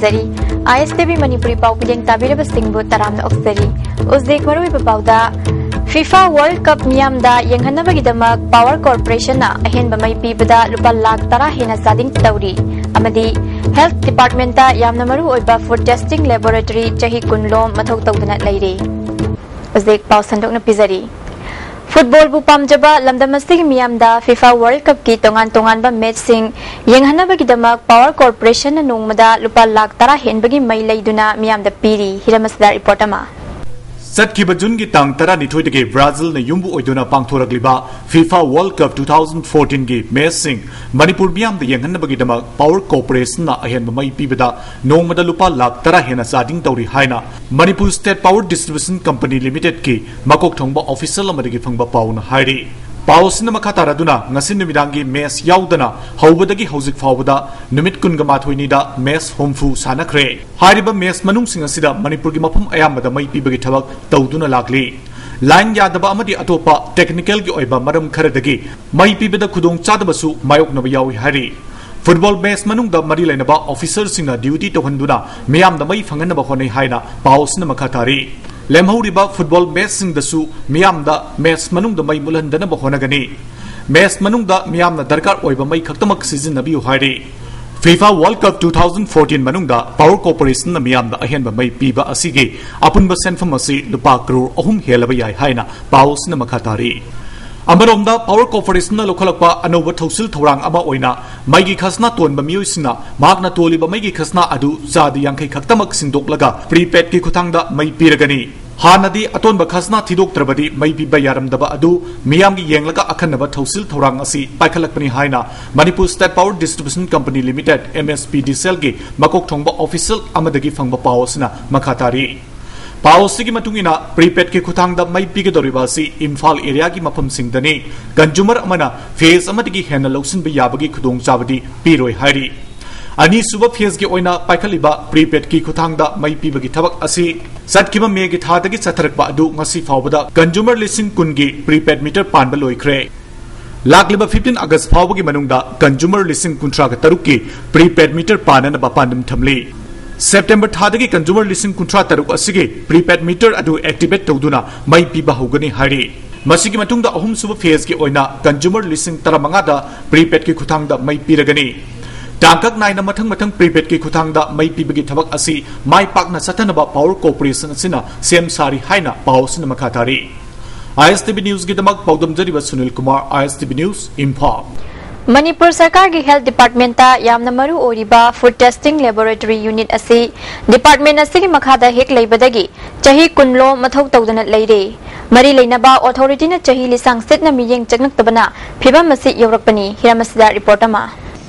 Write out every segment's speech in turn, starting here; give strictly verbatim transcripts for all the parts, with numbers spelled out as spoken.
ꯖꯔꯤ꯫ ꯑꯥꯏ ꯑꯦꯁ T V Manipuri ꯄꯥꯎ ꯄꯤꯂꯦꯡ ꯇꯥꯕꯤꯔꯕꯁꯤꯡꯕꯨ ꯇꯔꯥꯝꯅ ꯑꯣꯛꯆꯔꯤ꯫ ꯎꯖꯦꯛ ꯃꯔꯨꯑꯣꯏꯕ ꯄꯥꯎꯗ, ꯐꯤꯐꯥ ꯋꯥꯔꯜꯗ ꯀꯞ ꯃꯤꯌꯥꯝꯗ ꯌꯦꯡꯍꯟꯅꯕꯒꯤꯗꯃꯛ ꯄꯥꯋꯔ ꯀꯣꯔꯄꯣꯔꯦꯁꯟꯅ ꯑꯍꯦꯟꯕ ꯃꯩ ꯄꯤꯕꯗ ꯂꯨꯄꯥ ꯂꯥꯈ ꯇꯔꯥ ꯍꯦꯟꯅ ꯆꯥꯗꯤꯡ ꯇꯧꯔꯤ꯫ ꯑꯃꯗꯤ ꯍꯦꯜꯊ ꯗꯤꯄꯥꯔꯠꯃꯦꯟꯇ ꯌꯥꯝꯅ ꯃꯔꯨꯑꯣꯏꯕ ꯐꯨꯗ ꯇꯦꯁꯇꯤꯡ ꯂꯦꯕꯣꯔꯦꯇꯔꯤ ꯆꯍꯤ ꯀꯨꯟꯂꯣꯝ ꯃꯊꯧ ꯇꯧꯗꯨꯅ ꯂꯩꯔꯤ꯫ ꯍꯧꯖꯤꯛ ꯄꯥꯎ ꯁꯟꯗꯣꯛꯅ ꯄꯤꯖꯔꯤ꯫ ꯐꯨꯠꯕꯣꯜꯕꯨ ꯄꯥꯝꯖꯕ ꯂꯝꯗꯝ ꯑꯁꯤꯒꯤ ꯃꯤꯌꯥꯝꯗ ꯐꯤꯐꯥ ꯋꯥꯔꯜꯗ ꯀꯞꯀꯤ ꯇꯣꯉꯥꯟ ꯇꯣꯉꯥꯟꯕ ꯃꯦꯆꯁꯤꯡ ꯌꯦꯡꯍꯟꯅꯕꯒꯤꯗꯃꯛ ꯄꯥꯋꯔ ꯀꯣꯔꯄꯣꯔꯦꯁꯟꯅ ꯅꯣꯡꯃꯗ ꯂꯨꯄꯥ ꯂꯥꯈ ꯇꯔꯥ ꯍꯦꯟꯕꯒꯤ ꯃꯩ ꯂꯩꯗꯨꯅ ꯃꯤꯌꯥꯝꯗ ꯄꯤꯔꯤ꯫ ꯍꯤꯔꯝ ꯑꯁꯤꯗ ꯔꯤꯄꯣꯔꯠ ꯑꯃ꯫ ꯆꯠꯈꯤꯕ ꯖꯨꯟꯒꯤ ꯇꯥꯡ ꯇꯔꯥꯅꯤꯊꯣꯏꯗꯒꯤ ꯕ꯭ꯔꯥꯖꯤꯜꯅ ꯌꯨꯝꯕꯨ ꯑꯣꯏꯗꯨꯅ ꯄꯥꯡꯊꯣꯔꯛꯂꯤꯕ FIFA world cup two thousand ꯐꯣꯔꯇꯤꯟꯒꯤ ꯃꯦꯆꯁꯤꯡ ꯃꯅꯤꯄꯨꯔ ꯃꯤꯌꯥꯝꯗ ꯌꯦꯡꯍꯟꯅꯕꯒꯤꯗꯃꯛ ꯄꯥꯋꯔ ꯀꯣꯔꯄꯣꯔꯦꯁꯟꯅ ꯑꯍꯦꯟꯕ ꯃꯩ ꯄꯤꯕꯗ ꯅꯣꯡꯃꯗ ꯂꯨꯄꯥ ꯂꯥꯈ ꯇꯔꯥ ꯍꯦꯟꯅ ꯆꯥꯗꯤꯡ ꯇꯧꯔꯤ ꯍꯥꯏꯅ Manipur state power distribution company ꯂꯤꯃꯤꯇꯦꯗꯀꯤ ꯃꯀꯣꯛ ꯊꯣꯡꯕ ꯑꯣꯐꯤꯁꯤꯌꯦꯜ ꯑꯃꯗꯒꯤ ꯐꯪꯕ ꯄꯥꯎꯅ ꯍꯥꯏꯔꯤ꯫ ꯄꯥꯎ ꯑꯁꯤꯅ ꯃꯈꯥ ꯇꯥꯔꯗꯨꯅ, ꯉꯁꯤ ꯅꯨꯃꯤꯗꯥꯡꯒꯤ ꯃꯦꯆ ꯌꯥꯎꯗꯅ ꯍꯧꯕꯗꯒꯤ ꯍꯧꯖꯤꯛ ꯐꯥꯎꯕꯗ ꯅꯨꯃꯤꯠ ꯀꯨꯟꯒ ꯃꯥꯊꯣꯏꯅꯤꯗ ꯃꯦꯆ ꯍꯨꯝꯐꯨ ꯁꯥꯟꯅꯈ꯭ꯔꯦ꯫ ꯍꯥꯏꯔꯤꯕ ꯃꯦꯆ ꯃꯅꯨꯡꯁꯤꯡ ꯑꯁꯤꯗ ꯃꯅꯤꯄꯨꯔꯒꯤ ꯃꯐꯝ ꯑꯌꯥꯝꯕꯗ ꯃꯩ ꯄꯤꯕꯒꯤ ꯊꯕꯛ ꯇꯧꯗꯨꯅ ꯂꯥꯛꯂꯤ꯫ ꯂꯥꯏꯟ ꯌꯥꯗꯕ ꯑꯃꯗꯤ ꯑꯇꯣꯞꯄ ꯇꯦꯛꯅꯤꯀꯦꯜꯒꯤ ꯑꯣꯏꯕ ꯃꯔꯝ ꯈꯔꯗꯒꯤ ꯃꯩ ꯄꯤꯕꯗ ꯈꯨꯗꯣꯡ ꯆꯥꯗꯕꯁꯨ ꯃꯥꯌꯣꯛꯅꯕ ꯌꯥꯎꯏ ꯍꯥꯏꯔꯤ꯫ ꯐꯨꯠꯕꯣꯜ ꯃꯦꯆ ꯃꯅꯨꯡꯗ ꯃꯔꯤ ꯂꯩꯅꯕ ꯑꯣꯐꯤꯁꯔꯁꯤꯡꯅ ꯗ꯭ꯌꯨꯇꯤ ꯇꯧꯍꯟꯗꯨꯅ ꯃꯤꯌꯥꯝꯗ ꯃꯩ ꯐꯪꯍꯟꯅꯕ ꯍꯣꯠꯅꯩ ꯍꯥꯏꯅ ꯄꯥꯎ ꯑꯁꯤꯅ ꯃꯈꯥ ꯇꯥꯔꯤ꯫ ꯂꯦꯝꯍꯧꯔꯤꯕ ꯐꯨꯠꯕꯣꯜ ꯃꯦꯆꯁꯤꯡꯗꯁꯨ ꯃꯤꯌꯥꯝꯗ ꯃꯦꯆ ꯃꯅꯨꯡꯗ ꯃꯩ ꯃꯨꯠꯍꯟꯗꯅꯕ ꯍꯣꯠꯅꯒꯅꯤ꯫ ꯃꯦꯆ ꯃꯅꯨꯡꯗ ꯃꯤꯌꯥꯝꯅ ꯗꯔꯀꯥꯔ ꯑꯣꯏꯕ ꯃꯩ ꯈꯛꯇꯃꯛ ꯁꯤꯖꯤꯟꯅꯕꯤꯌꯨ ꯍꯥꯏꯔꯤ꯫ FIFA world cup two thousand fourteen ꯃꯅꯨꯡꯗ ꯄꯥꯋꯔ ꯀꯣꯔꯄꯣꯔꯦꯁꯟꯅ ꯃꯤꯌꯥꯝꯗ ꯑꯍꯦꯟꯕ ꯃꯩ ꯄꯤꯕ ꯑꯁꯤꯒꯤ ꯑꯄꯨꯟꯕ ꯁꯦꯟꯐꯝ ꯑꯁꯤ ꯂꯨꯄꯥ ꯀꯔꯣꯔ ꯑꯍꯨꯝ ꯍꯦꯜꯂꯕ ꯌꯥꯏ ꯍꯥꯏꯅ ꯄꯥꯎ ꯑꯁꯤꯅ ꯃꯈꯥ ꯇꯥꯔꯤ꯫ ꯑꯃꯔꯣꯝꯗ, ꯄꯥꯋꯔ ꯀꯣꯔꯄꯣꯔꯦꯁꯟꯅ ꯂꯧꯈꯠꯂꯛꯄ ꯑꯅꯧꯕ ꯊꯧꯁꯤꯜ ꯊꯧꯔꯥꯡ ꯑꯃ ꯑꯣꯏꯅ ꯃꯩꯒꯤ ꯈꯖꯅꯥ ꯇꯣꯟꯕ ꯃꯤꯑꯣꯏꯁꯤꯡꯅ ꯃꯍꯥꯛꯅ ꯇꯣꯜꯂꯤꯕ ꯃꯩꯒꯤ ꯈꯖꯅꯥ ꯑꯗꯨ ꯆꯥꯗ ꯌꯥꯡꯈꯩ ꯈꯛꯇꯃꯛ ꯁꯤꯟꯗꯣꯛꯂꯒ ꯄ꯭ꯔꯤꯄꯦꯗꯀꯤ ꯈꯨꯠꯊꯥꯡꯗ ꯃꯩ ꯄꯤꯔꯒꯅꯤ꯫ ꯍꯥꯟꯅꯗꯤ ꯑꯇꯣꯟꯕ ꯈꯖꯅꯥ ꯊꯤꯗꯣꯛꯇ꯭ꯔꯕꯗꯤ ꯃꯩ ꯄꯤꯕ ꯌꯥꯔꯝꯗꯕ ꯑꯗꯨ ꯃꯤꯌꯥꯝꯒꯤ ꯌꯦꯡꯂꯒ ꯑꯈꯟꯅꯕ ꯊꯧꯁꯤꯜ ꯊꯧꯔꯥꯡ ꯑꯁꯤ ꯄꯥꯏꯈꯠꯂꯛꯄꯅꯤ ꯍꯥꯏꯅ Manipur state power distribution company limited, M S P D C ꯑꯦꯜꯒꯤ ꯃꯀꯣꯛ ꯊꯣꯡꯕ ꯑꯣꯐꯤꯁꯤꯌꯦꯜ ꯑꯃꯗꯒꯤ ꯐꯪꯕ ꯄꯥꯎ ꯑꯁꯤꯅ ꯃꯈꯥ ꯇꯥꯔꯤ꯫ ꯄꯥꯎ ꯑꯁꯤꯒꯤ ꯃꯇꯨꯡ ꯏꯟꯅ, ꯄ꯭ꯔꯤꯄꯦꯗꯀꯤ ꯈꯨꯠꯊꯥꯡꯗ ꯃꯩ ꯄꯤꯒꯗꯧꯔꯤꯕ ꯑꯁꯤ ꯏꯝꯐꯥꯜ ꯑꯦꯔꯤꯌꯥꯒꯤ ꯃꯐꯝꯁꯤꯡꯗꯅꯤ꯫ ꯀꯟꯖꯨꯃꯔ ꯑꯃꯅ ꯐꯦꯖ ꯑꯃꯗꯒꯤ ꯍꯦꯟꯅ ꯂꯧꯁꯤꯟꯕ ꯌꯥꯕꯒꯤ ꯈꯨꯗꯣꯡꯆꯥꯕꯗꯤ ꯄꯤꯔꯣꯏ ꯍꯥꯏꯔꯤ꯫ ꯑꯅꯤꯁꯨꯕ ꯐꯦꯖꯀꯤ ꯑꯣꯏꯅ ꯄꯥꯏꯈꯠꯂꯤꯕ ꯄ꯭ꯔꯤꯄꯦꯗꯀꯤ ꯈꯨꯠꯊꯥꯡꯗ ꯃꯩ ꯄꯤꯕꯒꯤ ꯊꯕꯛ ꯑꯁꯤ ꯆꯠꯈꯤꯕ ꯃꯦꯒꯤ ꯊꯥꯗꯒꯤ ꯆꯠꯊꯔꯛꯄ ꯑꯗꯨ ꯉꯁꯤ ꯐꯥꯎꯕꯗ ꯀꯟꯖꯨꯃꯔ ꯂꯤꯁꯤꯡ ꯀꯨꯟꯒꯤ ꯄ꯭ꯔꯤꯄꯦꯗ ꯃꯤꯇꯔ ꯄꯥꯟꯕ ꯂꯣꯏꯈ꯭ꯔꯦ꯫ ꯂꯥꯛꯂꯤꯕ ꯐꯤꯐꯇꯤꯟ ꯑꯒꯁ ꯐꯥꯎꯕꯒꯤ ꯃꯅꯨꯡꯗ ꯀꯟꯖꯨꯃꯔ ꯂꯤꯁꯤꯡ ꯀꯨꯟꯊ꯭ꯔꯥꯒ ꯇꯔꯨꯛꯀꯤ ꯄ꯭ꯔꯤꯄꯦꯗ ꯃꯤꯇꯔ ꯄꯥꯟꯅꯅꯕ ꯄꯥꯟꯗꯝ ꯊꯝꯂꯤ꯫ ꯁꯦꯞꯇꯦꯝꯕꯔ ꯊꯥꯗꯒꯤ consumer ꯂꯤꯁꯤꯡ ꯀꯨꯟꯊ꯭ꯔꯥ ꯇꯔꯨꯛ ꯑꯁꯤꯒꯤ prepaid meter ꯑꯗꯨ activate ꯇꯧꯗꯨꯅ ꯃꯩ ꯄꯤꯕ ꯍꯧꯒꯅꯤ ꯍꯥꯏꯔꯤ꯫ ꯃꯁꯤꯒꯤ ꯃꯇꯨꯡꯗ ꯑꯍꯨꯝꯁꯨꯕ phase ꯀꯤ ꯑꯣꯏꯅ consumer ꯂꯤꯁꯤꯡ ꯇꯔꯥꯃꯉꯥꯗ prepaid ꯀꯤ ꯈꯨꯠꯊꯥꯡꯗ ꯃꯩ ꯄꯤꯔꯒꯅꯤ꯫ ꯇꯥꯡꯀꯛ ꯅꯥꯏꯅ ꯃꯊꯪ ꯃꯊꯪ prepaid ꯀꯤ ꯈꯨꯠꯊꯥꯡꯗ ꯃꯩ ꯄꯤꯕꯒꯤ ꯊꯕꯛ ꯑꯁꯤ ꯃꯥꯏ ꯄꯥꯛꯅ ꯆꯠꯊꯅꯕ Power Corporation ꯑꯁꯤꯅ ꯁꯦꯝ ꯁꯥꯔꯤ ꯍꯥꯏꯅ ꯄꯥꯎ ꯑꯁꯤꯅ ꯃꯈꯥ ꯇꯥꯔꯤ꯫ ISTV News ꯒꯤꯗꯃꯛ ꯄꯥꯎꯗꯝꯖꯔꯤꯕ Sunil Kumar, ISTV News, Imphal. Manipur ꯁꯔꯀꯥꯔꯒꯤ health department ꯇ ꯌꯥꯝꯅ ꯃꯔꯨ ꯑꯣꯏꯔꯤꯕ food testing laboratory unit ꯑꯁꯤ department ꯑꯁꯤꯒꯤ ꯃꯈꯥꯗ ꯍꯦꯛ ꯂꯩꯕꯗꯒꯤ ꯆꯍꯤ ꯀꯨꯟ ꯂꯣꯝ ꯃꯊꯧ ꯇꯧꯗꯅ ꯂꯩꯔꯦ꯫ ꯃꯔꯤ ꯂꯩꯅꯕ authority ꯅ ꯆꯍꯤ ꯂꯤꯁꯥꯡ ꯁꯤꯠꯅ ꯃꯤꯠꯌꯦꯡ ꯆꯪꯂꯛꯇꯕꯅ ꯐꯤꯚꯝ ꯑꯁꯤ ꯌꯧꯔꯛꯄꯅꯤ꯫ ꯍꯤꯔꯝ ꯑꯁꯤꯗ report ꯑꯃ꯫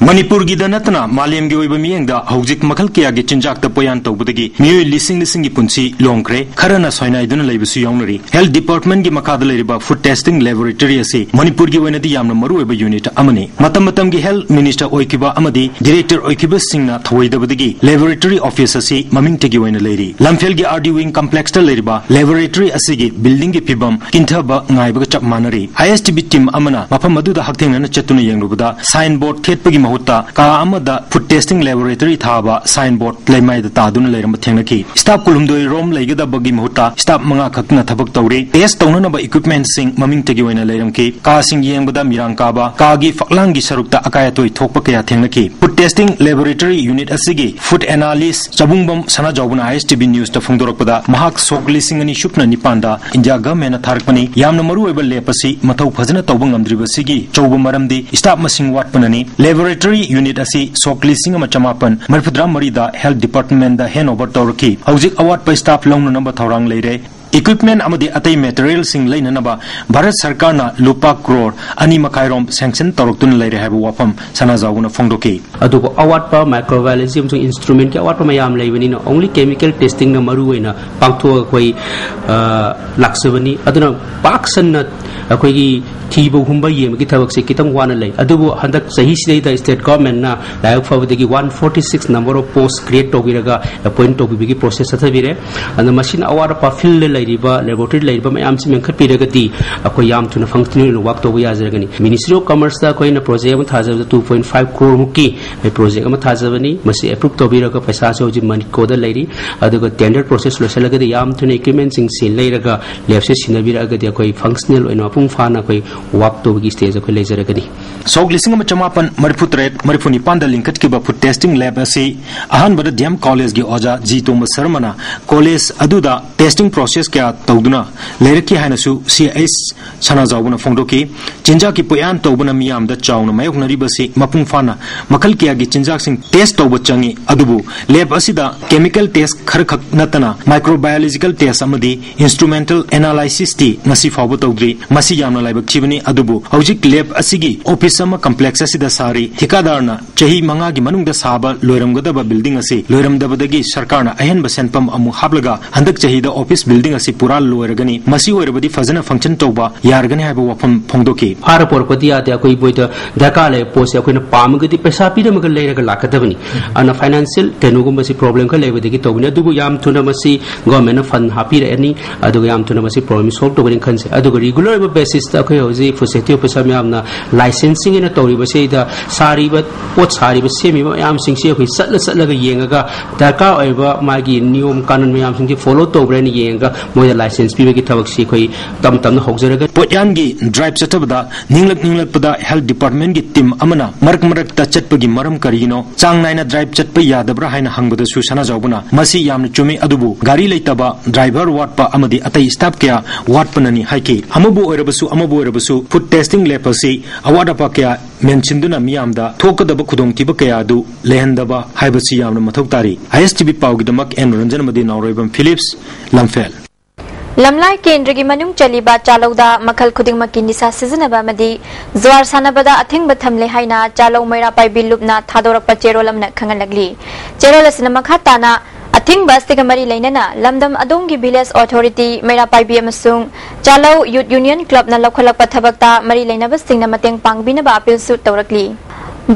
ꯃꯅꯤꯄꯨꯔꯒꯤꯗ ꯅꯠꯇꯅ ꯃꯥꯂꯦꯝꯒꯤ ꯑꯣꯏꯕ ꯃꯤꯠꯌꯦꯡꯗ ꯍꯧꯖꯤꯛ ꯃꯈꯜ ꯀꯌꯥꯒꯤ ꯆꯤꯟꯖꯥꯛꯇ ꯄꯣꯌꯥꯟ ꯇꯧꯕꯗꯒꯤ ꯃꯤꯑꯣꯏ ꯂꯤꯁꯤꯡ ꯂꯤꯁꯤꯡꯒꯤ ꯄꯨꯟꯁꯤ ꯂꯣꯡꯈ꯭ꯔꯦ, ꯈꯔꯅ ꯁꯣꯏꯅꯥꯏꯗꯨꯅ ꯂꯩꯕꯁꯨ ꯌꯥꯎꯅꯔꯤ꯫ Health department ꯀꯤ ꯃꯈꯥꯗ ꯂꯩꯔꯤꯕ food testing laboratory ꯑꯁꯤ ꯃꯅꯤꯄꯨꯔꯒꯤ ꯑꯣꯏꯅꯗꯤ ꯌꯥꯝꯅ ꯃꯔꯨꯑꯣꯏꯕ unit ꯑꯃꯅꯤ꯫ ꯃꯇꯝ ꯃꯇꯝꯒꯤ health minister ꯑꯣꯏꯈꯤꯕ ꯑꯃꯗꯤ director ꯑꯣꯏꯈꯤꯕꯁꯤꯡꯅ ꯊꯧꯑꯣꯏꯗꯕꯗꯒꯤ laboratory office ꯑꯁꯤ ꯃꯃꯤꯡꯇꯒꯤ ꯑꯣꯏꯅ ꯂꯩꯔꯤ꯫ ꯂꯝꯐꯦꯜꯒꯤ RD Wing complex ꯇ ꯂꯩꯔꯤꯕ laboratory ꯑꯁꯤꯒꯤ building ꯒꯤ ꯐꯤꯕꯝ ꯀꯤꯟꯊꯕ ꯉꯥꯏꯕꯒ ꯆꯞ ꯃꯥꯟꯅꯔꯤ꯫ ISTV team ꯑꯃꯅ ꯃꯐꯝ ꯑꯗꯨꯗ ꯍꯛꯊꯦꯡꯅꯅ ꯆꯠꯇꯨꯅ ꯌꯦꯡꯂꯨꯕꯗ, sign board ꯊꯦꯠꯄꯒꯤ ꯃꯍꯨꯠꯇ ꯀꯥ ꯑꯃꯗ food testing laboratory ꯊꯥꯕ sign board ꯂꯩꯃꯥꯏꯗ ꯇꯥꯗꯨꯅ ꯂꯩꯔꯝꯕ ꯊꯦꯡꯅꯈꯤ꯫ Staff ꯀꯨꯟꯍꯨꯝꯗꯣꯏ ꯔꯣꯝ ꯂꯩꯒꯗꯕꯒꯤ ꯃꯍꯨꯠꯇ staff ꯃꯉꯥ ꯈꯛꯇꯅ ꯊꯕꯛ ꯇꯧꯔꯤ꯫ Test ꯇꯧꯅꯅꯕ equipment ꯁꯤꯡ ꯃꯃꯤꯡꯇꯒꯤ ꯑꯣꯏꯅ ꯂꯩꯔꯝꯈꯤ꯫ ꯀꯥꯁꯤꯡ ꯌꯦꯡꯕꯗ ꯃꯤꯔꯥꯡ ꯀꯥꯕ, ꯀꯥꯒꯤ ꯐꯛꯂꯥꯡꯒꯤ ꯁꯔꯨꯛꯇ ꯑꯀꯥꯏ ꯑꯇꯣꯏ ꯊꯣꯛꯄ ꯀꯌꯥ ꯊꯦꯡꯅꯈꯤ꯫ Food testing laboratory unit ꯑꯁꯤꯒꯤ food analyst ꯆꯕꯨꯡꯕꯝ ꯁꯅꯥꯖꯥꯎꯕꯅ ISTV News ꯇ ꯐꯣꯡꯗꯣꯔꯛꯄꯗ, ꯃꯍꯥꯛ ꯁꯣꯛ ꯂꯤꯁꯤꯡ ꯑꯅꯤ ꯁꯨꯞꯅ ꯅꯤꯄꯥꯟꯗ India government ꯅ ꯊꯥꯔꯛꯄꯅꯤ꯫ ꯌꯥꯝꯅ ꯃꯔꯨꯑꯣꯏꯕ lab ꯑꯁꯤ ꯃꯊꯧ ꯐꯖꯅ ꯇꯧꯕ ꯉꯝꯗ꯭ꯔꯤꯕꯁꯤꯒꯤ ꯑꯆꯧꯕ ꯃꯔꯝꯗꯤ staff ꯃꯁꯤꯡ ꯋꯥꯠꯄꯅꯅꯤ꯫ Laboratory unit ꯑꯁꯤ ꯁꯣꯛ ꯂꯤꯁꯤꯡ ꯑꯃ ꯆꯃꯥꯄꯟ ꯃꯔꯤꯐꯨꯇꯔꯥ ꯃꯔꯤꯗ health department ꯗ hand over ꯇꯧꯔꯛꯈꯤ꯫ ꯍꯧꯖꯤꯛ ꯑꯋꯥꯠꯄ staff ꯂꯧꯅꯅꯕ ꯊꯧꯔꯥꯡ ꯂꯩꯔꯦ꯫ Equipment ꯑꯃꯗꯤ ꯑꯇꯩ material ꯁꯤꯡ ꯂꯩꯅꯅꯕ ꯚꯥꯔꯠ ꯁꯔꯀꯥꯔꯅ ꯂꯨꯄꯥ ꯀ꯭ꯔꯣꯔ ꯑꯅꯤ ꯃꯈꯥꯏ ꯔꯣꯝ sanction ꯇꯧꯔꯛꯇꯨꯅ ꯂꯩꯔꯦ ꯍꯥꯏꯕ ꯋꯥꯐꯝ ꯁꯅꯥꯖꯥꯎꯕꯅ ꯐꯣꯡꯗꯣꯛꯈꯤ꯫ ꯑꯗꯨꯕꯨ ꯑꯋꯥꯠꯄ microbiology ꯑꯃꯁꯨꯡ instrument ꯀꯤ ꯑꯋꯥꯠꯄ ꯃꯌꯥꯝ ꯂꯩꯕꯅꯤꯅ only chemical testing ꯅ ꯃꯔꯨ ꯑꯣꯏꯅ ꯄꯥꯡꯊꯣꯛꯑꯒ ꯑꯩꯈꯣꯏ, ꯑ, ꯂꯥꯛꯆꯕꯅꯤ꯫ ꯑꯗꯨꯅ ꯄꯥꯛ ꯁꯟꯅ ꯑꯩꯈꯣꯏꯒꯤ ꯊꯤꯕ ꯍꯨꯝꯕ ꯌꯦꯡꯕꯒꯤ ꯊꯕꯛꯁꯦ ꯈꯤꯇꯪ ꯋꯥꯅ ꯂꯩ꯫ ꯑꯗꯨꯕꯨ ꯍꯟꯗꯛ ꯆꯍꯤꯁꯤꯗꯩꯗ state government ꯅ ꯂꯥꯏꯕꯛ ꯐꯕꯗꯒꯤ one forty six number of post create ꯇꯧꯕꯤꯔꯒ appoint ꯇꯧꯕꯤꯕꯒꯤ process ꯆꯠꯊꯕꯤꯔꯦ꯫ ꯑꯗꯨꯅ ꯃꯁꯤꯅ ꯑꯋꯥꯠ ꯑꯄꯥ field ꯗ ꯂꯩꯔꯤꯕ ꯂꯦꯕꯣꯔꯦꯇꯣꯔꯤ ꯂꯩꯔꯤꯕ ꯃꯌꯥꯝꯁꯤ ꯃꯦꯟꯈꯠꯄꯤꯔꯒꯗꯤ ꯑꯩꯈꯣꯏ ꯌꯥꯝ ꯊꯨꯅ ꯐꯪꯁꯅꯦꯜ ꯑꯣꯏꯅ ꯋꯥꯛ ꯇꯧꯕ ꯌꯥꯖꯔꯒꯅꯤ꯫ Ministry of Commerceꯇ ꯑꯩꯈꯣꯏꯅ ꯄ꯭ꯔꯣꯖꯦꯛ ꯑꯃ ꯊꯥꯖꯕꯗ two point five crore ꯃꯨꯛꯀꯤ ꯑꯩꯈꯣꯏ ꯄ꯭ꯔꯣꯖꯦꯛ ꯑꯃ ꯊꯥꯖꯕꯅꯤ꯫ ꯃꯁꯤ ꯑꯦꯄ꯭ꯔꯨꯞ ꯇꯧꯕꯤꯔꯒ ꯄꯩꯁꯥꯁꯦ ꯍꯧꯖꯤꯛ ꯃꯅꯤꯀꯣꯗ ꯂꯩꯔꯤ꯫ ꯑꯗꯨꯒ ꯇꯦꯟꯗꯔ ꯄ꯭ꯔꯣꯁꯦꯁ ꯂꯣꯏꯁꯤꯜꯂꯒꯗꯤ ꯌꯥꯝ ꯊꯨꯅ ꯏꯀ꯭ꯋꯤꯞꯃꯦꯟꯁꯤꯡꯁꯤ ꯂꯩꯔꯒ ꯂꯦꯞꯁꯦ ꯁꯤꯟꯅꯕꯤꯔꯛꯑꯒꯗꯤ ꯑꯩꯈꯣꯏ ꯐꯪꯁꯅꯦꯜ ꯑꯣꯏꯅ ꯃꯄꯨꯡ ꯐꯥꯅ ꯑꯩꯈꯣꯏ ꯋꯥꯛ ꯇꯧꯕꯒꯤ ꯁ꯭ꯇꯦꯖ ꯑꯩꯈꯣꯏ ꯂꯩꯖꯔꯒꯅꯤ꯫ ꯁꯣꯛ ꯂꯤꯁꯤꯡ ꯑꯃ ꯆꯃꯥꯄꯟ ꯃꯔꯤꯐꯨ ꯇꯔꯦꯠ ꯃꯔꯤꯐꯨ ꯅꯤꯄꯥꯟꯗ ꯂꯤꯡꯈꯠꯈꯤꯕ ꯐꯨꯗ ꯇꯦꯁꯇꯤꯡ ꯂꯦꯕ ꯑꯁꯤ ꯑꯍꯥꯟꯕꯗ ꯗꯤ ꯑꯦꯝ ꯀꯣꯂꯦꯖꯀꯤ ꯑꯣꯖꯥ ꯖꯤ ꯇꯣꯝꯕ ꯁꯔꯃꯅ ꯀꯣꯂꯦꯖ ꯑꯗꯨꯗ ꯇꯦꯁꯇꯤꯡ ꯄ꯭ꯔꯣꯁꯦꯁ ꯀꯌꯥ ꯇꯧꯗꯨꯅ ꯂꯩꯔꯛꯈꯤ ꯍꯥꯏꯅꯁꯨ ꯁꯤ ꯑꯩꯆ ꯁꯅꯥꯖꯥꯎꯕꯅ ꯐꯣꯡꯗꯣꯛꯈꯤ꯫ ꯆꯤꯟꯖꯥꯛꯀꯤ ꯄꯣꯠꯌꯥꯟ ꯇꯧꯕꯅ ꯃꯤꯌꯥꯝꯗ ꯆꯥꯎꯅ ꯃꯥꯌꯣꯛꯅꯔꯤꯕꯁꯤ ꯃꯄꯨꯡ ꯐꯥꯅ ꯃꯈꯜ ꯀꯌꯥꯒꯤ ꯆꯤꯟꯖꯥꯛꯁꯤꯡ ꯇꯦꯁ ꯇꯧꯕ ꯆꯪꯏ, ꯑꯗꯨꯕꯨ ꯂꯦꯕ ꯑꯁꯤꯗ ꯀꯦꯃꯤꯀꯦꯜ ꯇꯦꯁ ꯈꯔꯈꯛ ꯅꯠꯇꯅ ꯃꯥꯏꯀ꯭ꯔꯣꯕꯥꯌꯣꯂꯣꯖꯤꯀꯦꯜ ꯇꯦꯁ ꯑꯃꯗꯤ ꯏꯟꯁꯇ꯭ꯔꯨꯃꯦꯟꯇꯦꯜ ꯑꯦꯅꯥꯂꯥꯏꯁꯤꯁꯇꯤ ꯉꯁꯤ ꯐꯥꯎꯕ ꯇꯧꯗ꯭ꯔꯤ꯫ ꯃꯁꯤ ꯌꯥꯝꯅ ꯂꯥꯏꯕꯛ ꯊꯤꯕꯅꯤ꯫ ꯑꯗꯨꯕꯨ ꯍꯧꯖꯤꯛ ꯂꯦꯕ ꯑꯁꯤꯒꯤ ꯑꯣꯐꯤꯁ ꯑꯃ ꯀꯝꯄ꯭ꯂꯦꯛꯁ ꯑꯁꯤꯗ ꯁꯥꯔꯤ꯫ ꯊꯤꯀꯥꯗꯥꯔꯅ ꯆꯍꯤ ꯃꯉꯥꯒꯤ ꯃꯅꯨꯡꯗ ꯁꯥꯕ ꯂꯣꯏꯔꯝꯒꯗꯕ ꯕꯤꯜꯗꯤꯡ ꯑꯁꯤ ꯂꯣꯏꯔꯝꯗꯕꯗꯒꯤ ꯁꯔꯀꯥꯔꯅ ꯑꯍꯦꯟꯕ ꯁꯦꯟꯐꯝ ꯑꯃꯨꯛ ꯍꯥꯞꯂꯒ ꯍꯟꯗꯛ ꯆꯍꯤꯗ ꯑꯣꯐꯤꯁ ꯕꯤꯜꯗꯤꯡ ꯑꯁꯤ ꯄꯨꯔꯥ ꯂꯣꯏꯔꯒꯅꯤ꯫ ꯃꯁꯤ ꯑꯣꯏꯔꯕꯗꯤ ꯐꯖꯅ ꯐꯪꯁꯟ ꯇꯧꯕ ꯌꯥꯔꯒꯅꯤ ꯍꯥꯏꯕ ꯋꯥꯐꯝ ꯐꯣꯡꯗꯣꯛꯈꯤ꯫ ꯐꯥꯔ ꯄꯣꯔꯛꯄꯗꯤ ꯌꯥꯗꯦ꯫ ꯑꯩꯈꯣꯏ ꯃꯣꯏꯗ ꯗꯔꯀꯥꯔ ꯂꯩꯕ ꯄꯣꯠꯁꯦ ꯑꯩꯈꯣꯏꯅ ꯄꯥꯝꯃꯒꯗꯤ ꯄꯩꯁꯥ ꯄꯤꯔꯝꯃꯒ ꯂꯩꯔꯒ ꯂꯥꯛꯀꯗꯕꯅꯤ꯫ ꯑꯗꯨꯅ ꯐꯥꯏꯅꯥꯟꯁꯤꯌꯦꯜ ꯀꯩꯅꯣꯒꯨꯝꯕꯁꯤ ꯄ꯭ꯔꯣꯕ꯭ꯂꯦꯝ ꯈꯔ ꯂꯩꯕꯗꯒꯤ ꯇꯧꯕꯅꯤ꯫ ꯑꯗꯨꯕꯨ ꯌꯥꯝ ꯊꯨꯅ ꯃꯁꯤ ꯒꯣꯔꯃꯦꯟꯅ ꯐꯟ ꯍꯥꯞꯄꯤꯔꯛꯑꯅꯤ꯫ ꯑꯗꯨꯒ ꯌꯥꯝ ꯊꯨꯅ ꯃꯁꯤ ꯄ꯭ꯔꯣꯕ꯭ꯂꯦꯝ ꯁꯣꯜꯕ ꯇꯧꯒꯅꯤ ꯈꯟꯖꯩ꯫ ꯑꯗꯨꯒ ꯔꯤꯒꯨꯂꯔ ꯑꯣꯏꯕ ꯕꯦꯁꯤꯁꯇ ꯑꯩꯈꯣꯏ ꯍꯧꯖꯤꯛ ꯐꯨꯗ ꯁꯦꯐꯇꯤ ꯑꯣꯐꯤꯁꯔ ꯃꯌꯥꯝꯅ ꯂꯥꯏꯁꯦꯟꯁꯤꯡ ꯑꯅ ꯇꯧꯔꯤꯕꯁꯤꯗ ꯁꯥꯔꯤꯕ ꯄꯣꯠ ꯁꯥꯔꯤꯕ ꯁꯦꯝꯃꯤꯕ ꯃꯌꯥꯝꯁꯤꯡꯁꯤ ꯑꯩꯈꯣꯏ ꯆꯠꯂ ꯆꯠꯂꯒ ꯌꯦꯡꯉꯒ ꯗꯔꯀꯥꯔ ꯑꯣꯏꯕ ꯃꯥꯒꯤ ꯅꯤꯌꯣꯝ ꯀꯥꯅꯨꯟ ꯃꯌꯥꯝꯁꯤꯡꯁꯤ ꯐꯣꯂꯣ ꯇꯧꯕ꯭ꯔꯥ ꯍꯥꯏꯅ ꯌꯦꯡꯉꯒ ꯃꯣꯏꯗ ꯂꯥꯏꯁꯦꯟꯁ ꯄꯤꯕꯒꯤ ꯊꯕꯛꯁꯤ ꯑꯩꯈꯣꯏ ꯇꯞ ꯇꯞꯅ ꯍꯧꯖꯔꯒ ꯄꯣꯠꯌꯥꯟꯒꯤ ꯗ꯭ꯔꯥꯏꯚ ꯆꯠꯊꯕꯗ ꯅꯤꯡꯂꯛ ꯅꯤꯡꯂꯛꯄꯗ ꯍꯦꯜꯊ ꯗꯤꯄꯥꯔꯠꯃꯦꯟꯒꯤ ꯇꯤꯝ ꯑꯃꯅ ꯃꯔꯛ ꯃꯔꯛꯇ ꯆꯠꯄꯒꯤ ꯃꯔꯝ ꯀꯔꯤꯒꯤꯅꯣ? ꯆꯥꯡ ꯅꯥꯏꯅ ꯗ꯭ꯔꯥꯏꯚ ꯆꯠꯄ ꯌꯥꯗꯕ꯭ꯔꯥ ꯍꯥꯏꯅ ꯍꯪꯕꯗꯁꯨ ꯁꯅꯥꯖꯥꯎꯕꯅ ꯃꯁꯤ ꯌꯥꯝꯅ ꯆꯨꯝꯃꯤ, ꯑꯗꯨꯕꯨ ꯒꯥꯔꯤ ꯂꯩꯇꯕ, ꯗ꯭ꯔꯥꯏꯚꯔ ꯋꯥꯠꯄ ꯑꯃꯗꯤ ꯑꯇꯩ ꯁ꯭ꯇꯥꯐ ꯀꯌꯥ ꯋꯥꯠꯄꯅꯅꯤ ꯍꯥꯏꯈꯤ꯫ ꯑꯃꯕꯨ ꯑꯣꯏꯔꯕꯁꯨ ꯑꯃꯕꯨ ꯑꯣꯏꯔꯕꯁꯨ ꯐꯨꯗ ꯇꯦꯁꯇꯤꯡ ꯂꯦꯕ ꯑꯁꯤ ꯑꯋꯥꯠ ꯑꯄꯥ ꯀꯌꯥ ꯃꯦꯟꯁꯤꯟꯗꯨꯅ ꯃꯤꯌꯥꯝꯗ ꯊꯣꯛꯀꯗꯕ ꯈꯨꯗꯣꯡꯊꯤꯕ ꯀꯌꯥ ꯑꯗꯨ ꯂꯩꯍꯟꯗꯕ ꯍꯥꯏꯕꯁꯤ ꯌꯥꯝꯅ ꯃꯊꯧ ꯇꯥꯔꯤ꯫ ꯑꯥꯏ ꯑꯦꯁ ꯇꯤ ꯚꯤ ꯄꯥꯎꯒꯤꯗꯃꯛ ꯑꯦꯟ ꯔꯟꯖꯟ ꯑꯃꯗꯤ ꯅꯥꯎꯔꯩꯕꯝ ꯐꯤꯂꯤꯞꯁ, ꯂꯝꯐꯦꯜ꯫ ꯂꯝꯂꯥꯏ ꯀꯦꯟꯗ꯭ꯔꯒꯤ ꯃꯅꯨꯡ ꯆꯜꯂꯤꯕ ꯆꯥꯂꯧꯗ ꯃꯈꯜ ꯈꯨꯗꯤꯡꯃꯛꯀꯤ ꯅꯤꯁꯥ ꯁꯤꯖꯤꯟꯅꯕ ꯑꯃꯗꯤ ꯖꯨꯋꯥꯔ ꯁꯥꯟꯅꯕꯗ ꯑꯊꯤꯡꯕ ꯊꯝꯂꯦ ꯍꯥꯏꯅ ꯆꯥꯂꯧ ꯃꯩꯔꯥ ꯄꯥꯏꯕꯤ ꯂꯨꯞꯅ ꯊꯥꯗꯣꯔꯛꯄ ꯆꯦꯔꯣꯜ ꯑꯃꯅ ꯈꯪꯍꯜꯂꯛꯂꯤ꯫ ꯆꯦꯔꯣꯜ ꯑꯁꯤꯅ ꯃꯈꯥ ꯇꯥꯅ ꯑꯊꯤꯡꯕ ꯑꯁꯤꯒ ꯃꯔꯤ ꯂꯩꯅꯅ ꯂꯝꯗꯝ ꯑꯗꯣꯝꯒꯤ ꯚꯤꯂꯦꯖ ꯑꯣꯊꯣꯔꯤꯇꯤ, ꯃꯩꯔꯥ ꯄꯥꯏꯕꯤ ꯑꯃꯁꯨꯡ ꯆꯥꯂꯧ ꯌꯨꯠ ꯌꯨꯅꯤꯌꯟ ꯀ꯭ꯂꯕꯅ ꯂꯧꯈꯠꯂꯛꯄ ꯊꯕꯛꯇ ꯃꯔꯤ ꯂꯩꯅꯕꯁꯤꯡꯅ ꯃꯇꯦꯡ ꯄꯥꯡꯕꯤꯅꯕ ꯑꯄꯤꯜꯁꯨ ꯇꯧꯔꯛꯂꯤ꯫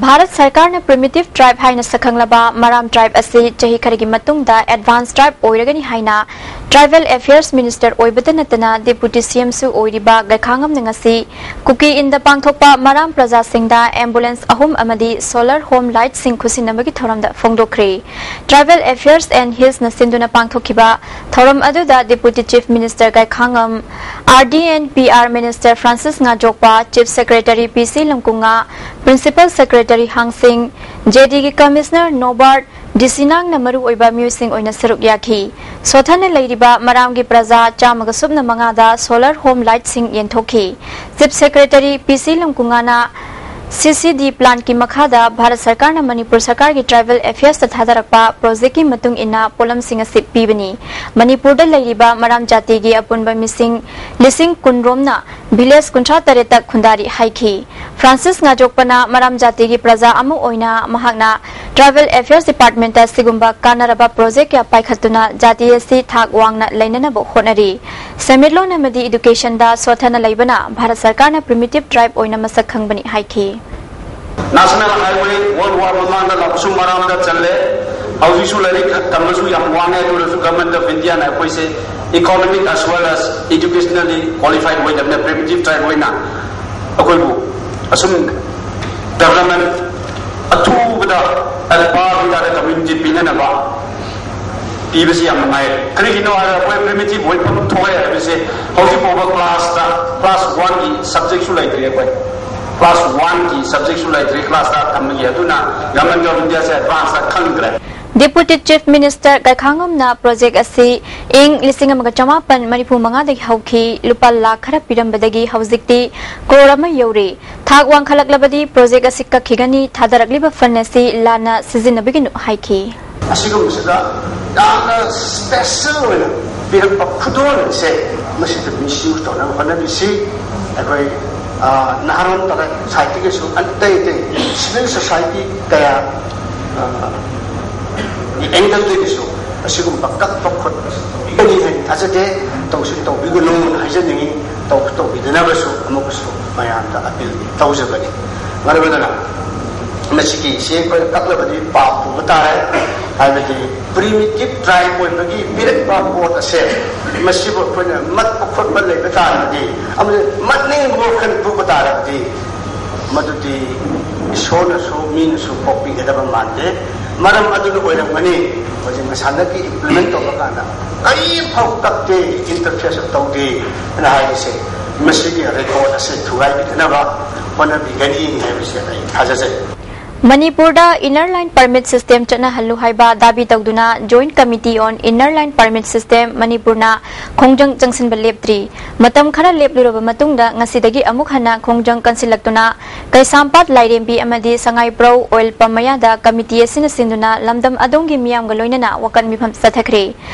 ꯚꯥꯔꯠ ꯁꯔꯀꯥꯔꯅ Primitive Tribe ꯍꯥꯏꯅ ꯁꯛꯈꯪꯂꯕ ꯃꯔꯥꯝ tribe ꯑꯁꯤ ꯆꯍꯤ ꯈꯔꯒꯤ ꯃꯇꯨꯡꯗ Advanced Tribe ꯑꯣꯏꯔꯒꯅꯤ ꯍꯥꯏꯅ Tribal Affairs Minister ꯑꯣꯏꯕꯇ ꯅꯠꯇꯅ Deputy CM ꯁꯨ ꯑꯣꯏꯔꯤꯕ ꯒꯩꯈꯥꯉꯝꯅ ꯉꯁꯤ ꯀꯨꯀꯤ ꯏꯟꯗ ꯄꯥꯡꯊꯣꯛꯄ ꯃꯔꯥꯝ ꯄ꯭ꯔꯖꯥꯁꯤꯡꯗ ambulance ꯑꯍꯨꯝ ꯑꯃꯗꯤ solar home light ꯁꯤꯡ ꯈꯨꯠꯁꯤꯟꯅꯕꯒꯤ ꯊꯧꯔꯝꯗ ꯐꯣꯡꯗꯣꯛꯈ꯭ꯔꯦ꯫ Tribal Affairs and Hills ꯅ ꯁꯤꯟꯗꯨꯅ ꯄꯥꯡꯊꯣꯛꯈꯤꯕ ꯊꯧꯔꯝ ꯑꯗꯨꯗ Deputy Chief Minister ꯒꯩꯈꯥꯉꯝ, R D and P R Minister Francis ꯉꯥꯖꯣꯛꯄ, Chief Secretary P C ꯂꯝꯀꯨꯉꯥ, Principal Secretary ꯍꯥꯡꯁꯤꯡ, J D ꯒꯤ Commissioner ꯅꯣꯕꯥꯔꯠ, D C ꯅꯥꯡꯅ ꯃꯔꯨꯑꯣꯏꯕ ꯃꯤꯑꯣꯏꯁꯤꯡ ꯑꯣꯏꯅ ꯁꯔꯨꯛ ꯌꯥꯈꯤ꯫ ꯁꯣꯊꯅ ꯂꯩꯔꯤꯕ ꯃꯔꯥꯝꯒꯤ ꯄ꯭ꯔꯖꯥ ꯆꯥꯝꯃꯒ ꯁꯨꯞꯅ ꯃꯉꯥꯗ solar home light ꯁꯤꯡ ꯌꯦꯟꯊꯣꯛꯈꯤ꯫ Chief Secretary P C ꯂꯝꯀꯨꯉꯥꯅ C C D plant ꯀꯤ ꯃꯈꯥꯗ ꯚꯥꯔꯠ ꯁꯔꯀꯥꯔꯅ ꯃꯅꯤꯄꯨꯔ ꯁꯔꯀꯥꯔꯒꯤ Tribal Affairs ꯇ ꯊꯥꯗꯔꯛꯄ project ꯀꯤ ꯃꯇꯨꯡ ꯏꯟꯅ ꯄꯣꯠꯂꯝꯁꯤꯡ ꯑꯁꯤ ꯄꯤꯕꯅꯤ꯫ ꯃꯅꯤꯄꯨꯔꯗ ꯂꯩꯔꯤꯕ ꯃꯔꯥꯝ ꯖꯥꯇꯤꯒꯤ ꯑꯄꯨꯟꯕ ꯃꯤꯁꯤꯡ ꯂꯤꯁꯤꯡ ꯀꯨꯟ ꯔꯣꯝꯅ village ꯀꯨꯟꯊ꯭ꯔꯥ ꯇꯔꯦꯠꯇ ꯈꯨꯟꯗꯥꯔꯤ ꯍꯥꯏꯈꯤ꯫ Francis ꯉꯥꯖꯣꯛꯄꯅ ꯃꯔꯥꯝ ꯖꯥꯇꯤꯒꯤ ꯄ꯭ꯔꯖꯥ ꯑꯃ ꯑꯣꯏꯅ ꯃꯍꯥꯛꯅ Tribal Affairs Department ꯇ ꯁꯤꯒꯨꯝꯕ ꯀꯥꯟꯅꯔꯕ project ꯀꯌꯥ ꯄꯥꯏꯈꯠꯇꯨꯅ ꯖꯥꯇꯤ ꯑꯁꯤ ꯊꯥꯛ ꯋꯥꯡꯅ ꯂꯩꯅꯅꯕ ꯍꯣꯠꯅꯔꯤ꯫ ꯁꯦꯟꯃꯤꯠꯂꯣꯟ ꯑꯃꯗꯤ education ꯗ ꯁꯣꯊꯅ ꯂꯩꯕꯅ ꯚꯥꯔꯠ ꯁꯔꯀꯥꯔꯅ Primitive Tribe ꯑꯣꯏꯅ ꯃꯁꯛ ꯈꯪꯕꯅꯤ ꯍꯥꯏꯈꯤ꯫ National Highway World War ꯃꯃꯥꯡꯗ ꯂꯥꯛꯄꯁꯨ ꯃꯔꯥꯝꯗ ꯆꯜꯂꯦ꯫ ꯍꯧꯖꯤꯛꯁꯨ ꯂꯥꯏꯔꯤꯛ ꯇꯝꯕꯁꯨ ꯌꯥꯝ ꯋꯥꯡꯉꯦ, ꯑꯗꯨ ꯑꯣꯏꯔꯁꯨ Government of India ꯅ ꯑꯩꯈꯣꯏꯁꯦ economic as well as educationally qualified ꯑꯣꯏꯗꯕꯅ Primitive Tribe ꯑꯣꯏꯅ ꯑꯩꯈꯣꯏꯕꯨ ꯑꯁꯨꯝ development ꯑꯊꯨꯕꯗ at par ꯍꯥꯏꯇꯥꯔꯦ community ꯄꯤꯅꯅꯕ ꯄꯤꯕꯁꯤ ꯌꯥꯝ ꯅꯨꯡꯉꯥꯏ꯫ ꯀꯔꯤꯒꯤꯅꯣ ꯍꯥꯏꯔꯒ ꯑꯩꯈꯣꯏ Primitive ꯑꯣꯏꯐꯝ ꯊꯣꯛꯑꯦ ꯍꯥꯏꯕꯁꯦ ꯍꯧꯖꯤꯛ ꯐꯥꯎꯕ class ꯇ class one ꯒꯤ subject ꯁꯨ ꯂꯩꯇ꯭ꯔꯤ ꯑꯩꯈꯣꯏ꯫ Class one ꯒꯤ subject ꯁꯨ ꯂꯩꯇ꯭ꯔꯤ class ꯇ ꯇꯝꯕꯒꯤ꯫ ꯑꯗꯨꯅ Government of India say advance ꯇ ꯈꯪꯗ꯭ꯔꯦ꯫ Deputy Chief Minister ꯒꯩꯈꯥꯉꯝꯅ project ꯑꯁꯤ ꯏꯪ ꯂꯤꯁꯤꯡ ꯑꯃꯒ ꯆꯃꯥꯄꯟ ꯃꯔꯤꯐꯨ ꯃꯉꯥꯗꯒꯤ ꯍꯧꯈꯤ꯫ ꯂꯨꯄꯥ ꯂꯥꯈ ꯈꯔ ꯄꯤꯔꯝꯕꯗꯒꯤ ꯍꯧꯖꯤꯛꯇꯤ crore ꯑꯃ ꯌꯧꯔꯦ꯫ ꯊꯥꯛ ꯋꯥꯡꯈꯠꯂꯛꯂꯕꯗꯤ project ꯑꯁꯤ ꯀꯛꯈꯤꯒꯅꯤ꯫ ꯊꯥꯗꯔꯛꯂꯤꯕ fund ꯑꯁꯤ ꯂꯥꯟꯅ ꯁꯤꯖꯤꯟꯅꯕꯤꯒꯅꯨ ꯍꯥꯏꯈꯤ꯫ ꯑꯁꯤꯒꯨꯝꯕꯁꯤꯗ ꯌꯥꯝꯅ special ꯑꯣꯏꯅ ꯄꯤꯔꯛꯄ ꯈꯨꯗꯣꯜꯁꯦ ꯃꯁꯤꯗ misuse ꯇꯧꯅꯕ ꯍꯣꯠꯅꯕꯤꯁꯤ꯫ ꯑꯩꯈꯣꯏ ꯅꯍꯥꯔꯣꯜ ꯇꯔꯥꯏ ꯁꯥꯏꯠꯇꯒꯤꯁꯨ ꯑꯇꯩ ꯑꯇꯩ civil society ꯀꯌꯥ angle ꯗꯒꯤꯁꯨ ꯑꯁꯤꯒꯨꯝꯕ ꯀꯛꯄ ꯈꯣꯠꯄ ꯄꯤꯒꯅꯤ ꯍꯥꯏꯅ ꯊꯥꯖꯗꯦ꯫ ꯇꯧꯁꯨ ꯇꯧꯕꯤꯒꯅꯨꯅ ꯍꯥꯏꯖꯅꯤꯡꯉꯤ꯫ ꯇꯧꯁꯨ ꯇꯧꯕꯤꯗꯅꯕꯁꯨ ꯑꯃꯨꯛꯀꯁꯨ ꯃꯌꯥꯝꯗ appeal ꯇꯧꯖꯕꯅꯤ꯫ ꯃꯔꯝ ꯑꯗꯨꯅ ꯃꯁꯤꯒꯤꯁꯦ ꯑꯩꯈꯣꯏꯅ ꯀꯛꯂꯕꯗꯤ ꯄꯥꯞ ꯄꯨꯕ ꯇꯥꯔꯦ꯫ ꯍꯥꯏꯕꯗꯤ primitive tribe ꯑꯣꯏꯕꯒꯤ ꯄꯤꯔꯛꯄ ꯄꯣꯠ ꯑꯁꯦ ꯃꯁꯤꯕꯨ ꯑꯩꯈꯣꯏꯅ ꯃꯠꯄ ꯈꯣꯠꯄ ꯂꯩꯕ ꯇꯥꯔꯒꯗꯤ, ꯑꯃꯗꯤ ꯃꯠꯅꯤꯡꯕ ꯋꯥꯈꯜ ꯄꯨꯕ ꯇꯥꯔꯒꯗꯤ, ꯃꯗꯨꯗꯤ ꯏꯁꯣꯔꯅꯁꯨ ꯃꯤꯅꯁꯨ ꯄꯣꯛꯄꯤꯒꯗꯕ ꯃꯥꯟꯗꯦ꯫ ꯃꯔꯝ ꯑꯗꯨꯅ ꯑꯣꯏꯔꯝꯒꯅꯤ ꯍꯧꯖꯤꯛ ꯃꯁꯥꯟꯅꯒꯤ implement ꯇꯧꯕ ꯀꯥꯟꯗ ꯀꯔꯤꯐꯥꯎ ꯀꯛꯇꯦ, interfere ꯇꯧꯗꯦ ꯍꯥꯏꯅ ꯍꯥꯏꯔꯤꯁꯦ꯫ ꯃꯁꯤꯒꯤ record ꯑꯁꯦ ꯊꯨꯒꯥꯏꯕꯤꯗꯅꯕ ꯍꯣꯠꯅꯕꯤꯒꯅꯤ ꯍꯥꯏꯕꯁꯦ ꯑꯩ ꯊꯥꯖꯖꯩ꯫ ꯃꯅꯤꯄꯨꯔꯗ Inner Line Permit System ꯆꯠꯅꯍꯜꯂꯨ ꯍꯥꯏꯕ ꯗꯥꯕꯤ ꯇꯧꯗꯨꯅ Joint Committee on Inner Line Permit System ꯃꯅꯤꯄꯨꯔꯅ ꯈꯣꯡꯖꯪ ꯆꯪꯁꯤꯟꯕ ꯂꯦꯞꯇ꯭ꯔꯤ꯫ ꯃꯇꯝ ꯈꯔ ꯂꯦꯞꯂꯨꯔꯕ ꯃꯇꯨꯡꯗ ꯉꯁꯤꯗꯒꯤ ꯑꯃꯨꯛ ꯍꯟꯅ ꯈꯣꯡꯖꯪ ꯀꯟꯁꯤꯜꯂꯛꯇꯨꯅ ꯀꯩꯁꯥꯝꯄꯥꯠ, ꯂꯥꯏꯔꯦꯝꯕꯤ ꯑꯃꯗꯤ ꯁꯉꯥꯏꯄ꯭ꯔꯧ oil pump ꯃꯌꯥꯗ committee ꯑꯁꯤꯅ ꯁꯤꯟꯗꯨꯅ ꯂꯝꯗꯝ ꯑꯗꯣꯝꯒꯤ ꯃꯤꯌꯥꯝꯒ ꯂꯣꯏꯅꯅ ꯋꯥꯀꯠ ꯃꯤꯐꯝ ꯆꯠꯊꯈ꯭ꯔꯦ꯫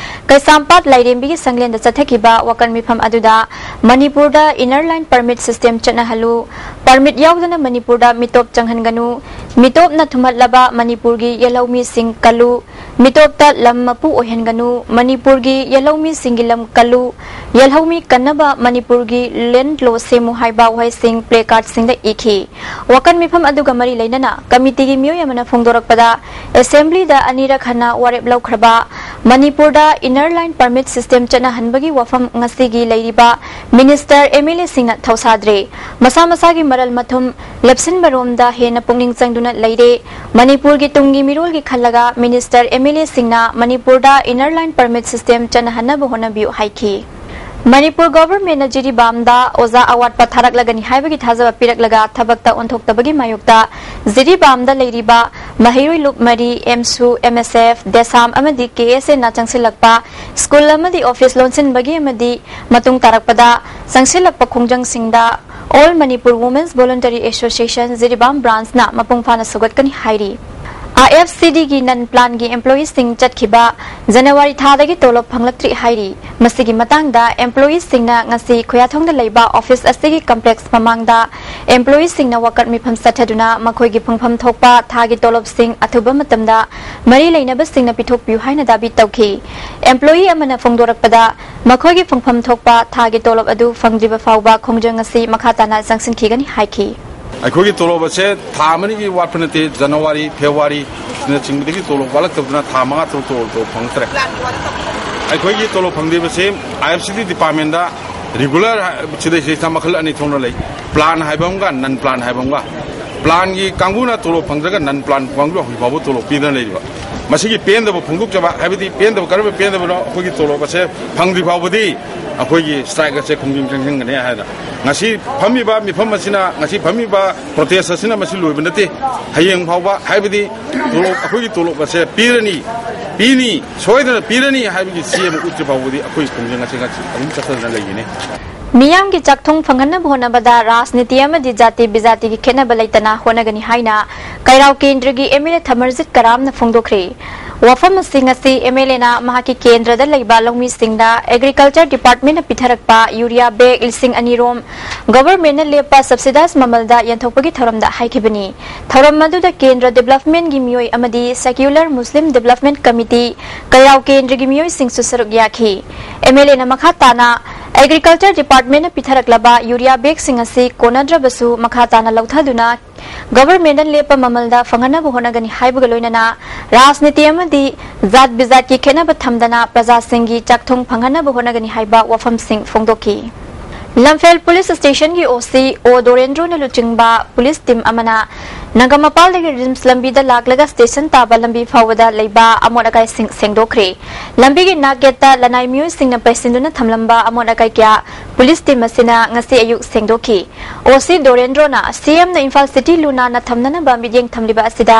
ꯀꯩꯁꯥꯝꯄꯥꯠ ꯂꯥꯏꯔꯦꯝꯕꯤꯒꯤ ꯁꯪꯂꯦꯟꯗ ꯆꯠꯊꯈꯤꯕ ꯋꯥꯀꯠ ꯃꯤꯐꯝ ꯑꯗꯨꯗ ꯃꯅꯤꯄꯨꯔꯗ Inner Line Permit System ꯆꯠꯅꯍꯜꯂꯨ, permit ꯌꯥꯎꯗꯅ ꯃꯅꯤꯄꯨꯔꯗ ꯃꯤꯇꯣꯞ ꯆꯪꯍꯟꯒꯅꯨ, ꯃꯤꯇꯣꯞꯅ ꯊꯨꯝꯍꯠꯂꯕ ꯃꯅꯤꯄꯨꯔꯒꯤ ꯌꯦꯜꯍꯧꯃꯤꯁꯤꯡ ꯀꯜꯂꯨ, ꯃꯤꯇꯣꯞꯇ ꯂꯝ ꯃꯄꯨ ꯑꯣꯏꯍꯟꯒꯅꯨ, ꯃꯅꯤꯄꯨꯔꯒꯤ ꯌꯦꯜꯍꯧꯃꯤꯁꯤꯡꯒꯤ ꯂꯝ ꯀꯜꯂꯨ, ꯌꯦꯜꯍꯧꯃꯤ ꯀꯟꯅꯕ ꯃꯅꯤꯄꯨꯔꯒꯤ land law ꯁꯦꯝꯃꯨ ꯍꯥꯏꯕ ꯋꯥꯍꯩꯁꯤꯡ placardꯁꯤꯡꯗ ꯏꯈꯤ꯫ ꯋꯥꯀꯠ ꯃꯤꯐꯝ ꯑꯗꯨꯒ ꯃꯔꯤ ꯂꯩꯅꯅ committeeꯒꯤ ꯃꯤꯑꯣꯏ ꯑꯃꯅ ꯐꯣꯡꯗꯣꯔꯛꯄꯗ, assemblyꯗ ꯑꯅꯤꯔꯛ ꯍꯟꯅ ꯋꯥꯔꯦꯞ ꯂꯧꯈ꯭ꯔꯕ ꯃꯅꯤꯄꯨꯔꯗ Inner Line Permit System ꯆꯠꯅꯍꯟꯕꯒꯤ ꯋꯥꯐꯝ ꯉꯁꯤꯒꯤ ꯂꯩꯔꯤꯕ minister, MLAꯁꯤꯡꯅ ꯊꯧꯁꯥꯗ꯭ꯔꯦ꯫ ꯃꯁꯥ ꯃꯁꯥꯒꯤ ꯃꯔꯜ ꯃꯊꯨꯝ ꯂꯦꯞꯁꯤꯟꯕꯔꯣꯝꯗ ꯍꯦꯟꯅ ꯄꯨꯛꯅꯤꯡ ꯆꯪꯗꯨꯅ ꯂꯩꯔꯦ꯫ ꯃꯅꯤꯄꯨꯔꯒꯤ ꯇꯨꯡꯒꯤ ꯃꯤꯔꯣꯜꯒꯤ ꯈꯜꯂꯒ minister, MLAꯁꯤꯡꯅ ꯃꯅꯤꯄꯨꯔꯗ Inner Line Permit System ꯆꯠꯅꯍꯟꯅꯕ ꯍꯣꯠꯅꯕꯤꯌꯨ ꯍꯥꯏꯈꯤ꯫ ꯃꯅꯤꯄꯨꯔ governmentꯅ ꯖꯤꯔꯤꯕꯥꯝꯗ ꯑꯣꯖꯥ ꯑꯋꯥꯠꯄ ꯊꯥꯔꯛꯂꯒꯅꯤ ꯍꯥꯏꯕꯒꯤ ꯊꯥꯖꯕ ꯄꯤꯔꯛꯂꯒ ꯊꯕꯛꯇ ꯑꯣꯟꯊꯣꯛꯇꯕꯒꯤ ꯃꯥꯌꯣꯛꯇ ꯖꯤꯔꯤꯕꯥꯝꯗ ꯂꯩꯔꯤꯕ ꯃꯍꯩꯔꯣꯏ ꯂꯨꯞ ꯃꯔꯤ, AMSU, MSF, DESAM ꯑꯃꯗꯤ KSAꯅ ꯆꯪꯁꯤꯜꯂꯛꯄ school ꯑꯃꯗꯤ office ꯂꯣꯟꯁꯤꯟꯕꯒꯤ ꯑꯃꯗꯤ ꯃꯇꯨꯡ ꯇꯥꯔꯛꯄꯗ ꯆꯪꯁꯤꯜꯂꯛꯄ ꯈꯣꯡꯖꯪꯁꯤꯡꯗ All Manipur Women's Voluntary Association Jiribam branchꯅ ꯃꯄꯨꯡ ꯐꯥꯅ ꯁꯧꯒꯠꯀꯅꯤ ꯍꯥꯏꯔꯤ꯫ IFCDꯒꯤ non planꯒꯤ employeeꯁꯤꯡ ꯆꯠꯈꯤꯕ January ꯊꯥꯗꯒꯤ ꯇꯣꯂꯣꯞ ꯐꯪꯂꯛꯇ꯭ꯔꯤ ꯍꯥꯏꯔꯤ꯫ ꯃꯁꯤꯒꯤ ꯃꯇꯥꯡꯗ employeeꯁꯤꯡꯅ ꯉꯁꯤ ꯈꯨꯌꯥꯊꯣꯡꯗ ꯂꯩꯕ office ꯑꯁꯤꯒꯤ complex ꯃꯃꯥꯡꯗ employeeꯁꯤꯡꯅ ꯋꯥꯀꯠ ꯃꯤꯐꯝ ꯆꯠꯊꯗꯨꯅ ꯃꯈꯣꯏꯒꯤ ꯐꯪꯐꯝ ꯊꯣꯛꯄ ꯊꯥꯒꯤ ꯇꯣꯂꯣꯞꯁꯤꯡ ꯑꯊꯨꯕ ꯃꯇꯝꯗ ꯃꯔꯤ ꯂꯩꯅꯕꯁꯤꯡꯅ ꯄꯤꯊꯣꯛꯄꯤꯌꯨ ꯍꯥꯏꯅ ꯗꯥꯕꯤ ꯇꯧꯈꯤ꯫ Employee ꯑꯃꯅ ꯐꯣꯡꯗꯣꯔꯛꯄꯗ, ꯃꯈꯣꯏꯒꯤ ꯐꯪꯐꯝ ꯊꯣꯛꯄ ꯊꯥꯒꯤ ꯇꯣꯂꯣꯞ ꯑꯗꯨ ꯐꯪꯗ꯭ꯔꯤꯕ ꯐꯥꯎꯕ ꯈꯣꯡꯖꯪ ꯑꯁꯤ ꯃꯈꯥ ꯇꯥꯅ ꯆꯪꯁꯤꯟꯈꯤꯒꯅꯤ ꯍꯥꯏꯈꯤ꯫ ꯑꯩꯈꯣꯏꯒꯤ ꯇꯣꯂꯣꯞ ꯑꯁꯦ ꯊꯥ ꯑꯃꯅꯤꯒꯤ ꯋꯥꯠꯄ ꯅꯠꯇꯦ, ꯖꯅꯋꯥꯔꯤ, ꯐꯦꯕꯋꯥꯔꯤꯅꯆꯤꯡꯕꯗꯒꯤ ꯇꯣꯂꯣꯞ ꯋꯥꯠꯂꯛꯇꯕꯗꯨꯅ ꯊꯥ ꯃꯉꯥ ꯇꯔꯨꯛ ꯇꯣꯂꯣꯞ ꯇꯣꯂꯣꯞ ꯐꯪꯉꯛꯇ꯭ꯔꯦ꯫ ꯑꯩꯈꯣꯏꯒꯤ ꯇꯣꯂꯣꯞ ꯐꯪꯗ꯭ꯔꯤꯕꯁꯤ IFCD departmentꯗ regular ꯍꯥꯏ-, ꯁꯤꯗꯩꯁꯤꯗ ꯃꯈꯜ ꯑꯅꯤ ꯊꯣꯛꯅ ꯂꯩ꯫ Plan ꯍꯥꯏꯕ ꯑꯃꯒ non plan ꯍꯥꯏꯕ ꯑꯃꯒ꯫ Planꯒꯤ ꯀꯥꯡꯕꯨꯅ ꯇꯣꯂꯣꯞ ꯐꯪꯗ꯭ꯔꯒ non plan ꯀꯥꯡꯕꯨ ꯍꯧꯖꯤꯛ ꯐꯥꯎꯕ ꯇꯣꯂꯣꯞ ꯄꯤꯗꯅ ꯂꯩꯔꯤꯕ꯫ ꯃꯁꯤꯒꯤ ꯄꯦꯟꯗꯕ ꯐꯣꯡꯗꯣꯛꯆꯕ, ꯍꯥꯏꯕꯗꯤ ꯄꯦꯟꯗꯕ, ꯀꯔꯝꯕ ꯄꯦꯟꯗꯕꯅꯣ? ꯑꯩꯈꯣꯏꯒꯤ ꯇꯣꯂꯣꯞ ꯑꯁꯦ ꯐꯪꯗ꯭ꯔꯤ ꯐꯥꯎꯕꯗꯤ ꯑꯩꯈꯣꯏꯒꯤ strike ꯑꯁꯦ ꯈꯣꯡꯖꯪ ꯆꯪꯁꯤꯟꯒꯅꯤ ꯍꯥꯏꯅ ꯉꯁꯤ ꯐꯝꯃꯤꯕ ꯃꯤꯐꯝ ꯑꯁꯤꯅ, ꯉꯁꯤ ꯐꯝꯃꯤꯕ protest ꯑꯁꯤꯅ ꯃꯁꯤ ꯂꯣꯏꯕ ꯅꯠꯇꯦ꯫ ꯍꯌꯦꯡ ꯐꯥꯎꯕ, ꯍꯥꯏꯕꯗꯤ ꯇꯣꯂꯣꯞ, ꯑꯩꯈꯣꯏꯒꯤ ꯇꯣꯂꯣꯞ ꯑꯁꯦ ꯄꯤꯔꯅꯤ, ꯄꯤꯅꯤ, ꯁꯣꯏꯗꯅ ꯄꯤꯔꯅꯤ ꯍꯥꯏꯕꯒꯤ ꯆꯦ ꯑꯃ ꯎꯠꯇ꯭ꯔꯤ ꯐꯥꯎꯕꯗꯤ ꯑꯩꯈꯣꯏ ꯈꯣꯡꯖꯪ ꯑꯁꯤ ꯉꯁꯤ ꯑꯗꯨꯝ ꯆꯠꯊꯗꯨꯅ ꯂꯩꯒꯅꯤ꯫ ꯃꯤꯌꯥꯝꯒꯤ ꯆꯥꯛꯊꯨꯡ ꯐꯪꯍꯟꯅꯕ ꯍꯣꯠꯅꯕꯗ ꯔꯥꯖꯅꯤꯇꯤ ꯑꯃꯗꯤ ꯖꯥꯇꯤ ꯕꯤꯖꯥꯇꯤꯒꯤ ꯈꯦꯠꯅꯕ ꯂꯩꯇꯅ ꯍꯣꯠꯅꯒꯅꯤ ꯍꯥꯏꯅ ꯀꯩꯔꯥꯎ ꯀꯦꯟꯗ꯭ꯔꯒꯤ MLA ꯊꯃꯔꯖꯤꯠ ꯀꯔꯥꯝꯅ ꯐꯣꯡꯗꯣꯛꯈ꯭ꯔꯦ꯫ ꯋꯥꯐꯝ ꯑꯁꯤ ꯉꯁꯤ MLAꯅ ꯃꯍꯥꯛꯀꯤ ꯀꯦꯟꯗ꯭ꯔꯗ ꯂꯩꯕ ꯂꯧꯃꯤꯁꯤꯡꯗ Agriculture Departmentꯅ ꯄꯤꯊꯔꯛꯄ urea bag ꯂꯤꯁꯤꯡ ꯑꯅꯤ ꯔꯣꯝ governmentꯅ ꯂꯦꯞꯄ subsidized ꯃꯃꯜꯗ ꯌꯦꯟꯊꯣꯛꯄꯒꯤ ꯊꯧꯔꯝꯗ ꯍꯥꯏꯈꯤꯕꯅꯤ꯫ ꯊꯧꯔꯝ ꯑꯗꯨꯗ ꯀꯦꯟꯗ꯭ꯔ developmentꯒꯤ ꯃꯤꯑꯣꯏ ꯑꯃꯗꯤ Secular Muslim Development Committee ꯀꯩꯔꯥꯎ ꯀꯦꯟꯗ꯭ꯔꯒꯤ ꯃꯤꯑꯣꯏꯁꯤꯡꯁꯨ ꯁꯔꯨꯛ ꯌꯥꯈꯤ꯫ MLAꯅ ꯃꯈꯥ ꯇꯥꯅ Agriculture Departmentꯅ ꯄꯤꯊꯔꯛꯂꯕ urea bagꯁꯤꯡ ꯑꯁꯤ ꯀꯣꯟꯅꯗ꯭ꯔꯕꯁꯨ ꯃꯈꯥ ꯇꯥꯅ ꯂꯧꯊꯗꯨꯅ governmentꯅ ꯂꯦꯞꯄ ꯃꯃꯜꯗ ꯐꯪꯍꯟꯅꯕ ꯍꯣꯠꯅꯒꯅꯤ ꯍꯥꯏꯕꯒ ꯂꯣꯏꯅꯅ ꯔꯥꯖꯅꯤꯇꯤ ꯑꯃꯗꯤ ꯖꯥꯠ ꯕꯤꯖꯥꯠꯀꯤ ꯈꯦꯠꯅꯕ ꯊꯝꯗꯅ ꯄ꯭ꯔꯖꯥꯁꯤꯡꯒꯤ ꯆꯥꯛꯊꯨꯡ ꯐꯪꯍꯟꯅꯕ ꯍꯣꯠꯅꯒꯅꯤ ꯍꯥꯏꯕ ꯋꯥꯐꯝꯁꯤꯡ ꯐꯣꯡꯗꯣꯛꯈꯤ꯫ ꯂꯝꯐꯦꯜ police stationꯒꯤ OC ꯑꯣ ꯗꯣꯔꯦꯟꯗ꯭ꯔꯣꯅ ꯂꯨꯆꯤꯡꯕ police team ꯑꯃꯅ ꯅꯒꯥꯃꯄꯥꯜꯗꯒꯤ RIMS ꯂꯝꯕꯤꯗ ꯂꯥꯛꯂꯒ station ꯇꯥꯕ ꯂꯝꯕꯤ ꯐꯥꯎꯕꯗ ꯂꯩꯕ ꯑꯃꯣꯠ ꯑꯀꯥꯏꯁꯤꯡ ꯁꯦꯡꯗꯣꯛꯈ꯭ꯔꯦ꯫ ꯂꯝꯕꯤꯒꯤ ꯅꯥꯛꯌꯦꯠꯇ ꯂꯅꯥꯏ ꯃꯤꯑꯣꯏꯁꯤꯡꯅ ꯄꯩꯁꯤꯟꯗꯨꯅ ꯊꯝꯂꯝꯕ ꯑꯃꯣꯠ ꯑꯀꯥꯏ ꯀꯌꯥ police team ꯑꯁꯤꯅ ꯉꯁꯤ ꯑꯌꯨꯛ ꯁꯦꯡꯗꯣꯛꯈꯤ꯫ OC ꯗꯣꯔꯦꯟꯗ꯭ꯔꯣꯅ CMꯅ ꯏꯝꯐꯥꯜ city ꯂꯨ ꯅꯥꯟꯅ ꯊꯝꯅꯅꯕ ꯃꯤꯠꯌꯦꯡ ꯊꯝꯂꯤꯕ ꯑꯁꯤꯗ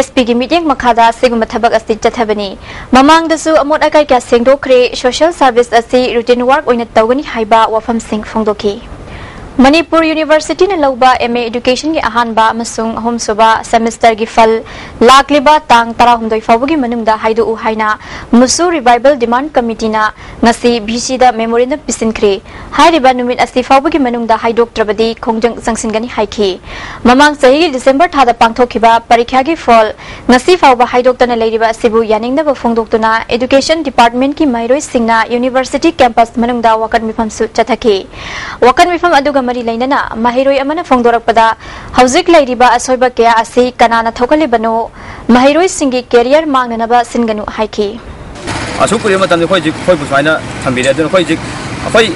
SPꯒꯤ ꯃꯤꯠꯌꯦꯡ ꯃꯈꯥꯗ ꯑꯁꯤꯒꯨꯝꯕ ꯊꯕꯛ ꯑꯁꯤ ꯆꯠꯊꯕꯅꯤ꯫ ꯃꯃꯥꯡꯗꯁꯨ ꯑꯃꯣꯠ ꯑꯀꯥꯏ ꯀꯌꯥ ꯁꯦꯡꯗꯣꯛꯈ꯭ꯔꯦ꯫ Social service ꯑꯁꯤ routine work ꯑꯣꯏꯅ ꯇꯧꯒꯅꯤ ꯍꯥꯏꯕ ꯋꯥꯐꯝꯁꯤꯡ ꯐꯣꯡꯗꯣꯛꯈꯤ꯫ ꯃꯅꯤꯄꯨꯔ Universityꯅ ꯂꯧꯕ MA Educationꯒꯤ ꯑꯍꯥꯟꯕ ꯑꯃꯁꯨꯡ ꯑꯍꯨꯝꯁꯨꯕ semesterꯒꯤ ꯐꯜ ꯂꯥꯛꯂꯤꯕ ꯇꯥꯡ ꯇꯔꯥꯍꯨꯝꯗꯣꯏ ꯐꯥꯎꯕꯒꯤ ꯃꯅꯨꯡꯗ ꯍꯥꯏꯗꯣꯛꯎ ꯍꯥꯏꯅ ꯃꯨꯁꯨ Revival Demand Committeeꯅ ꯉꯁꯤ VCꯗ memorandum ꯄꯤꯁꯤꯟꯈ꯭ꯔꯦ꯫ ꯍꯥꯏꯔꯤꯕ ꯅꯨꯃꯤꯠ ꯑꯁꯤ ꯐꯥꯎꯕꯒꯤ ꯃꯅꯨꯡꯗ ꯍꯥꯏꯗꯣꯛꯇ꯭ꯔꯕꯗꯤ ꯈꯣꯡꯖꯪ ꯆꯪꯁꯤꯟꯒꯅꯤ ꯍꯥꯏꯈꯤ꯫ ꯃꯃꯥꯡ ꯆꯍꯤꯒꯤ December ꯊꯥꯗ ꯄꯥꯡꯊꯣꯛꯈꯤꯕ ꯄꯔꯤꯈ꯭ꯌꯥꯒꯤ ꯐꯜ ꯉꯁꯤ ꯐꯥꯎꯕ ꯍꯥꯏꯗꯣꯛꯇꯅ ꯂꯩꯔꯤꯕ ꯑꯁꯤꯕꯨ ꯌꯥꯅꯤꯡꯗꯕ ꯐꯣꯡꯗꯣꯛꯇꯨꯅ Education Departmentꯀꯤ ꯃꯍꯩꯔꯣꯏꯁꯤꯡꯅ University campus ꯃꯅꯨꯡꯗ ꯋꯥꯀꯠ ꯃꯤꯐꯝꯁꯨ ꯆꯠꯊꯈꯤ꯫ ꯋꯥꯀꯠ ꯃꯤꯐꯝ ꯑꯗꯨꯒ ꯃꯔꯤ ꯂꯩꯅꯅ ꯃꯍꯩꯔꯣꯏ ꯑꯃꯅ ꯐꯣꯡꯗꯣꯔꯛꯄꯗ, ꯍꯧꯖꯤꯛ ꯂꯩꯔꯤꯕ ꯑꯁꯣꯏꯕ ꯀꯌꯥ ꯑꯁꯤ ꯀꯅꯥꯅ ꯊꯣꯛꯍꯜꯂꯤꯕꯅꯣ? ꯃꯍꯩꯔꯣꯏꯁꯤꯡꯒꯤ career ꯃꯥꯡꯅꯅꯕ ꯁꯤꯟꯒꯅꯨ ꯍꯥꯏꯈꯤ꯫ ꯑꯁꯨꯛ ꯀꯨꯏꯔꯕ ꯃꯇꯝꯗ ꯑꯩꯈꯣꯏ ꯍꯧꯖꯤꯛ, ꯑꯩꯈꯣꯏꯕꯨ ꯁꯨꯃꯥꯏꯅ ꯊꯝꯕꯤꯔꯦ꯫ ꯑꯗꯨꯅ ꯑꯩꯈꯣꯏ ꯍꯧꯖꯤꯛ, ꯑꯩꯈꯣꯏ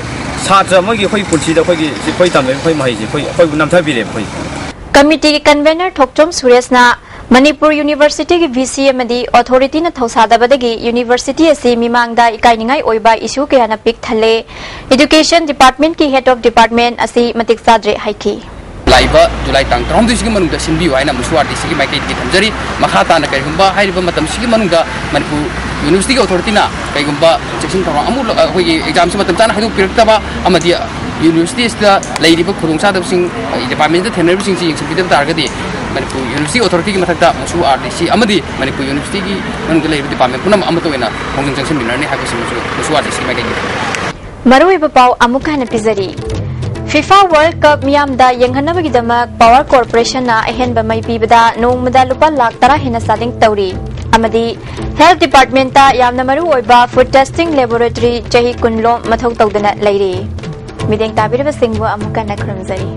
ꯁꯥꯇ꯭ꯔ ꯑꯃꯒꯤ ꯑꯩꯈꯣꯏ ꯄꯨꯟꯁꯤꯗ ꯑꯩꯈꯣꯏꯒꯤ, ꯑꯩꯈꯣꯏ ꯇꯝꯂꯤꯕ ꯑꯩꯈꯣꯏ ꯃꯍꯩꯁꯦ ꯑꯩꯈꯣꯏ, ꯑꯩꯈꯣꯏꯕꯨ ꯅꯝꯊꯕꯤꯔꯦꯕ ꯑꯩꯈꯣꯏ꯫ ꯀꯃꯤꯇꯤꯒꯤ convener ꯊꯣꯛꯆꯣꯝ ꯁꯨꯔꯦꯁꯅ ꯃꯅꯤꯄꯨꯔ ꯌꯨꯅꯤꯚꯔꯁꯤꯇꯤꯒꯤ VC ꯑꯃꯗꯤ authorityꯅ ꯊꯧꯁꯥꯗꯕꯗꯒꯤ university ꯑꯁꯤ ꯃꯤꯃꯥꯡꯗ ꯏꯀꯥꯏꯅꯤꯡꯉꯥꯏ ꯑꯣꯏꯕ issue ꯀꯌꯥꯅ ꯄꯤꯛ ꯊꯜꯂꯦ꯫ Education departmentꯀꯤ head of department ꯑꯁꯤ ꯃꯇꯤꯛ ꯆꯥꯗ꯭ꯔꯦ ꯍꯥꯏꯈꯤ꯫ ꯂꯥꯛꯏꯕ ꯖꯨꯂꯥꯏ ꯇꯥꯡ ꯇꯔꯥꯍꯨꯝꯗꯣꯏꯁꯤꯒꯤ ꯃꯅꯨꯡꯗ ꯁꯤꯟꯕꯤꯌꯨ ꯍꯥꯏꯅ ꯑꯃꯁꯨ RDCꯒꯤ ꯃꯥꯏꯀꯩꯗꯒꯤ ꯊꯝꯖꯔꯤ꯫ ꯃꯈꯥ ꯇꯥꯅ ꯀꯔꯤꯒꯨꯝꯕ ꯍꯥꯏꯔꯤꯕ ꯃꯇꯝꯁꯤꯒꯤ ꯃꯅꯨꯡꯗ ꯃꯅꯤꯄꯨꯔ ꯌꯨꯅꯤꯚꯔꯁꯤꯇꯤꯒꯤ authorityꯅ ꯀꯔꯤꯒꯨꯝꯕ ꯆꯦꯛꯁꯤꯟ ꯊꯧꯔꯥꯡ ꯑꯃꯨꯛ ꯂꯧ-, ꯑꯩꯈꯣꯏꯒꯤ examꯁꯤ ꯃꯇꯝ ꯆꯥꯅ ꯍꯥꯏꯗꯣꯛꯄꯤꯔꯛꯇꯕ ꯑꯃꯗꯤ universityꯁꯤꯗ ꯂꯩꯔꯤꯕ ꯈꯨꯗꯣꯡꯆꯥꯗꯕꯁꯤꯡ departmentꯗ ꯊꯦꯡꯅꯔꯤꯕꯁꯤꯡꯁꯤ ꯌꯦꯡꯁꯤꯟꯕꯤꯗꯕ ꯇꯥꯔꯒꯗꯤ ꯃꯅꯤꯄꯨꯔ university authorityꯒꯤ ꯃꯊꯛꯇ ꯑꯃꯁꯨ RDC ꯑꯃꯗꯤ ꯃꯅꯤꯄꯨꯔ universityꯒꯤ ꯃꯅꯨꯡꯗ ꯂꯩꯔꯤꯕ department ꯄꯨꯝꯅꯃꯛ ꯑꯃꯠꯇ ꯑꯣꯏꯅ ꯈꯣꯡꯖꯪ ꯆꯪꯁꯤꯟꯃꯤꯟꯅꯔꯅꯤ ꯍꯥꯏꯕꯁꯤꯃꯁꯨ ꯑꯃꯁꯨ RDCꯒꯤ ꯃꯥꯏꯀꯩꯗꯒꯤ꯫ ꯃꯔꯨꯑꯣꯏꯕ ꯄꯥꯎ ꯑꯃꯨꯛ ꯍꯟꯅ ꯄꯤꯖꯔꯤ꯫ FIFA World Cup ꯃꯤꯌꯥꯝꯗ ꯌꯦꯡꯍꯟꯅꯕꯒꯤꯗꯃꯛ Power Corporationꯅ ꯑꯍꯦꯟꯕ ꯃꯩ ꯄꯤꯕꯗ ꯅꯣꯡꯃꯗ ꯂꯨꯄꯥ ꯂꯥꯈ ꯇꯔꯥ ꯍꯦꯟꯅ ꯆꯥꯗꯤꯡ ꯇꯧꯔꯤ꯫ ꯑꯃꯗꯤ health departmentꯇ ꯌꯥꯝꯅ ꯃꯔꯨꯑꯣꯏꯕ food testing laboratory ꯆꯍꯤ ꯀꯨꯟ ꯂꯣꯝ ꯃꯊꯧ ꯇꯧꯗꯅ ꯂꯩꯔꯤ꯫ ꯃꯤꯠꯌꯦꯡ ꯇꯥꯕꯤꯔꯤꯕꯁꯤꯡꯕꯨ ꯑꯃꯨꯛ ꯍꯟꯅ ꯈꯨꯔꯨꯝꯖꯔꯤ꯫